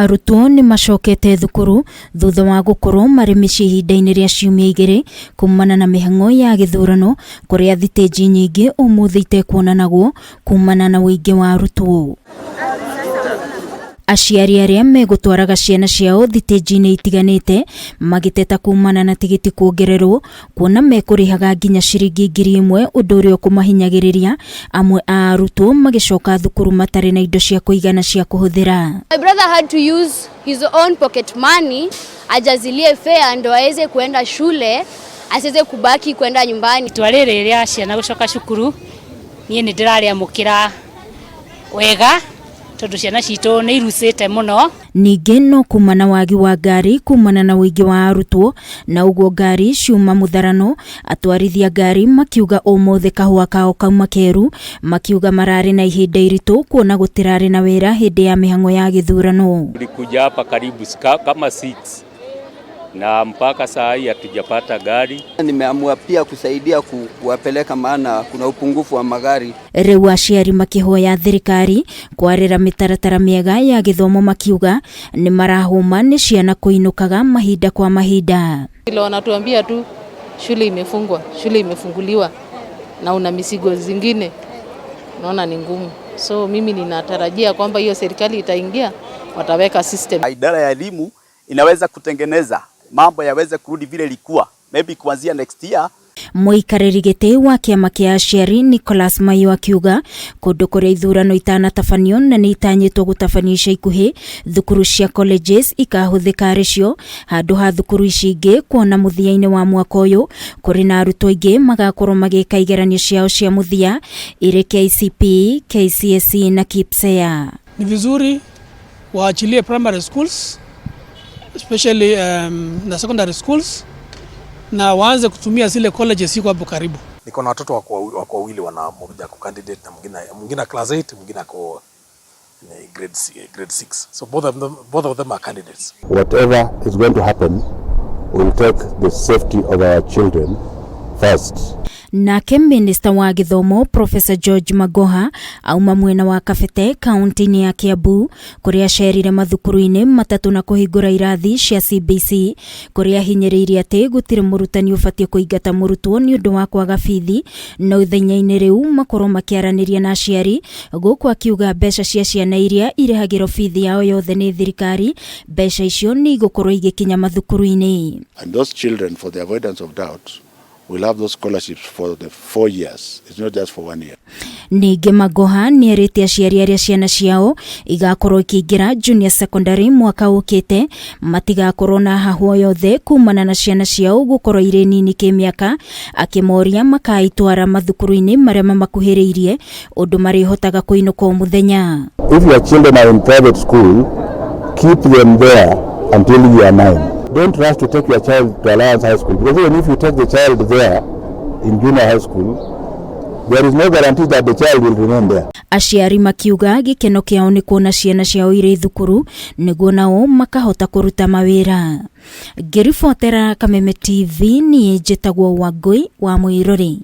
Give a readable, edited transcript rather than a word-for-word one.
Arutwo nĩ macokete thukuru thutha wa gũkorwo marĩ mĩciĩ ihinda-inĩ rĩa ciumia igĩrĩ kumana na mĩhang'o ya gĩthurano kũrĩa thitĩnji nyingĩ ũmũthĩ itekuonanagwo kumana na ũingĩ wa arutwo. Aciari arĩa megũtwaraga ciana ciao thitĩnji-inĩ itiganĩte magĩteta kumana na tigiti kuongererwo kuona mekũrĩhaga nginya ciringi 1000 ũndũ ũrĩa ũkũmahinyagĩrĩria, amwe a arutwo magĩcoka thukuru matarĩ na indo cia kũigana cia kũhũthĩra. My brother had to use his own pocket money ajazilie fare ndo aweze kuenda shule asiweze kubaki kwenda nyumbani. Itua rĩrĩ rĩa ciana gũcoka cukuru niĩ nĩ ndĩrarĩamũkĩra wega tondũ ciana citũ nĩ irucĩte mũno. Ningĩ no kuma na wagi wa ngari kumana na ũingĩ wa arutwo na ũguo ngari ciuma mũtharano, atwarithia ngari makiuga ũmũthĩ kahũa kao kauma keru, makiuga mararĩ na ihinda iritũ kuona gũtirarĩ na wĩra hĩndĩ ya mĩhang'o ya gĩthurano. Tulikuja hapa karibu kama 6 na mpaka saa hii hatujapata gari. Nimeamua pia kusaidia kuwapeleka maana kuna upungufu wa magari. Rĩu aciari makĩhoya thirikari kwarĩra mĩtaratara mĩega ya gĩthomo makiuga nĩ marahũma nĩ ciana kũinũkaga mahinda kwa mahinda. Ile wanatuambia tu shule imefungwa, shule imefunguliwa na una mizigo zingine, naona ni ngumu. So mimi ninatarajia kwamba hiyo serikali itaingia, wataweka system. Idara ya elimu inaweza kutengeneza mambo yaweze kurudi vile ilikuwa, maybe kuanzia next year. Mũikarĩri gĩtĩ wa kĩama kĩa aciari Nicholas Maiyo akiuga kũndũ kũrĩa ithurano itanatabanio na nĩ itanyĩtwo gũtabanio ica ikuhĩ, thukuru cia colleges ikahũthĩka arĩ cio handũ ha thukuru ici ingĩ, kuona mũthia-inĩ wa mwaka ũyũ kũrĩ na arutwo aingĩ magakorwo magĩka igeranio ciao cia mũthia irĩ KCPE, KCSE na KPSEA. Ni vizuri waachilie primary schools especially na secondary schools na waanze kutumia zile colleges ziko hapo karibu. Niko na watoto wako wawili, wana mmoja ako candidate na mwingine class 8, mwingine ako grade 6. So both of them are candidates. Whatever is going to happen, we'll take the safety of our children first. Nake minista wa gĩthomo Professor George Magoha auma mwena wa Kabete kaunti-inĩ ya Kiambu kũrĩa acerire mathukuru-inĩ matatũ na kũhingũra irathi cia CBC kũrĩa ahinyĩrĩirie atĩ gũtirĩ mũrutani ũbatiĩ kũingata mũrutwo nĩ ũndũ wa kwaga bithi, no ithenya-inĩ rĩu makorwo makĩaranĩria na aciari, gũkũ akiuga mbeca cia ciana iria irĩhagĩrwo bithi yao yothe nĩ thirikari, mbeca icio nĩ igũkorwo igĩkinya mathukuru-inĩ. And those children, for the avoidance of doubt, will have those scholarships for the 4 years. It's not just for 1 year. Ningĩ Magoha nĩ erĩte aciari arĩa ciana ciao igakorwo ikĩingĩra junior secondary mwaka ũkĩte matigakorwo na hahũ yothe kumana na ciana ciao gũkorwo irĩ nini kĩmĩaka, akĩmoria makaitwara mathukuru-inĩ marĩa mamakuhĩrĩirie ũndũ marĩhotaga kũinũka o mũthenya. If your children are in private school, keep them there until you are 9. Don't rush to take your child to Alliance High School, because even if you take the child there in junior high school, there is no guarantee that the child will remain there. Aciari makiuga gĩkeno kĩao nĩ kuona ciana ciao irĩ thukuru nĩguo nao makahota kũruta mawĩra. Ngĩribotera Kameme TV, niĩ njĩtagwo Wangũi wa Mũirũrĩ.